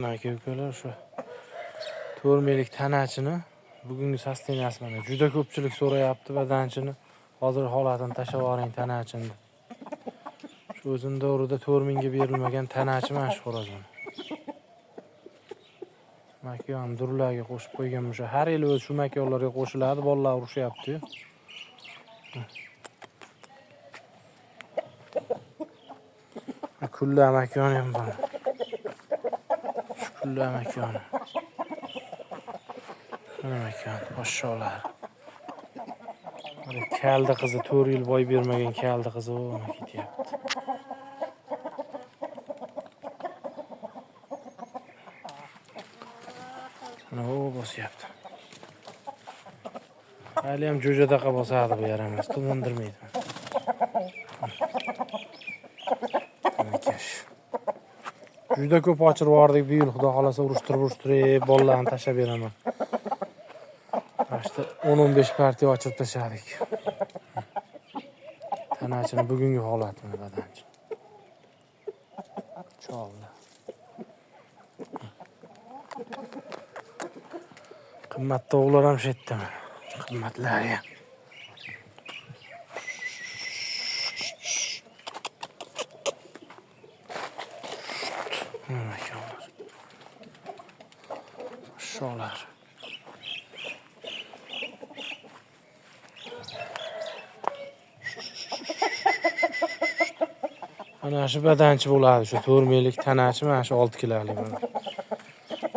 Aka ukalar, shu 4 minglik tanachini bugungi sosteniyasi mana juda ko'pchilik so'rayapti badanchini. Hozir holatini tashlab yuboring tanachini. Shu o'zini davrida 4 mingga berilmagan tanachi mana shu xo'roz mana. Makyon durlarga qo'shib qo'ygan o'sha har yili o'zi shu makonlarga qo'shiladi, bolalar urushyapti-yu. Kulla makoni ham bor. Shu kulla makoni. Mana makon, poshsholar. Mana kaldi qizi 4 yil boy bermagan kaldi qizi u mana ketyapti. Mana u bosyapti. Hali ham jo'jadaqa bosadi bu yaramas, tumondirmaydi. Juda ko'p ochirib yubordik bu yil, xudo xolasa urushtirib bolalarni tashlab beraman. Mana shu 10-15 partiya ochirib tashladik. Tanachini bugungi holati mana badanchi. Choldi. Qimmat tovuqlar ham shu yerda mana. Qimmatlari ham. Sholar. Mana shu badanchi bo'ladi, shu 4 minglik tanachi mana shu 6 kilolik mana.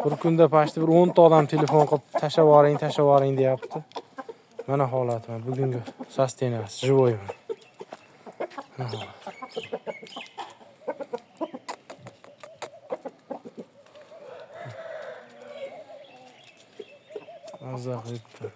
Bir kunda pashti bir 10 ta odam telefon qilib tashlab yuboring, tashlab yuboring deyapti. Mana holati mana bugungi sosteniyasi, живой mana. Mazza qilibdi.